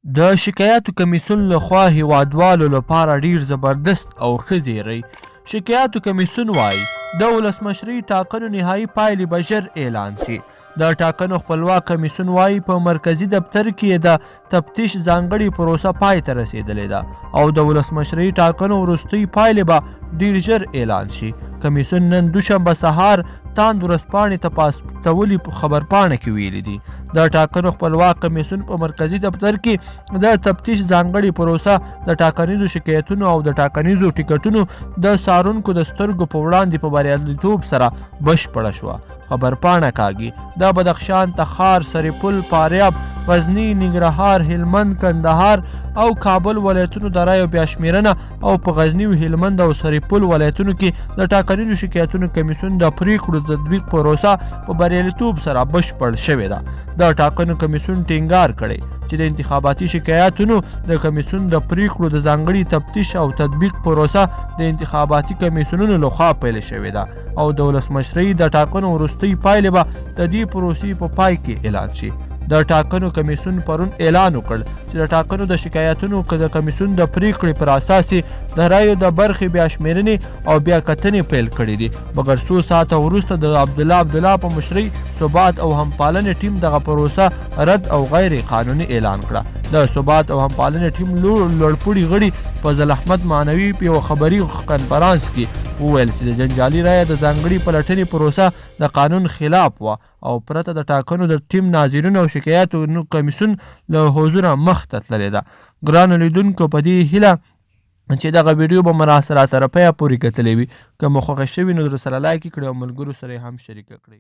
د شکایاتو کمیسیون له خوا هیوادوالو لپاره ډیر زبردست او ښه زیری. شکایاتو کمیسیون وایي، د ولسمشرۍ ټاکنو نهایي پایلې به ژر اعلان شي. د ټاکنو خپلواک کمیسیون وایي، په مرکزي دفتر کې یې د تفتیش ځانګړې پروسه پای ته رسېدلې ده او د ولسمشرۍ ټاکنو وروستۍ پایلې به ډیر ژر اعلان شي. کمیسیون نن دوشنبه سهار تاند ورځپاڼې ته په استولي خبرپاڼه کې ویلي دي، د ټاکنو خپلواک کمیسیون په مرکزي دفتر کې د تفتیش ځانګړې پروسه د ټاکنیزو شکایتونو او د ټاکنیزو ټیکټونو د څارونکو د سترګو په وړاندې په بریالیتوب سره بشپړه شوه. خبرپاڼه کاږي، د بدخشان، تخار، سرپل، فاریاب، غزني، ننګرهار، هلمند، کندهار او کابل ولایتونو د رایو بیا شمېرنه او په غزني، هلمند او سرپل ولایتونو کې د ټاکنیزو شکایتونو کمیسیون د پریکړو د تطبیق پروسه په بریالیتوب سره بشپړ شوې ده. د ټاکنو کمیسیون ټینګار کړی چې د انتخاباتي شکایاتونو د کمیسیون د پریکړو د ځانګړي تفتیش او تطبیق پروسه د انتخاباتي کمیسیونونو لخوا پیل شوې ده او د ولسمشرۍ د ټاکنو وروستۍ پایلې به د دې پروسې په پای کې اعلان شي. د ټاکنو کمیسیون پرون اعلان وکړ چې د ټاکنو د شکایتونو د کمیسیون د پریکړې پر اساس د رایو د برخې بیا شمېرنې او بیا کتنې پیل کړې دي، مګر څو ساعته وروسته د عبدالله عبدالله په مشرۍ ثبات او همپالنې ټیم دغه پروسه رد او غیر قانوني اعلان کړه. د ثبات او همپالنې ټیم لوړپوړي غړي فضل احمد معنوي په یوه خبري کنفرانس کې وویل چې د جنجالي رایه د ځانګړي پلټنې پروسه د قانون خلاف وه او پرته د ټاکنو د ټیم ناظرینو او شکایاتو کمیسیون له حضوره مخته تللې ده. ګرانو لیدونکو، په دې هیله چې دغه ویډیو به مو راسره تر پایه پورې کتلې وي. که مو خوښه شوي نو درسره لایک کړئ او ملګرو سره یې هم شریکه کړئ.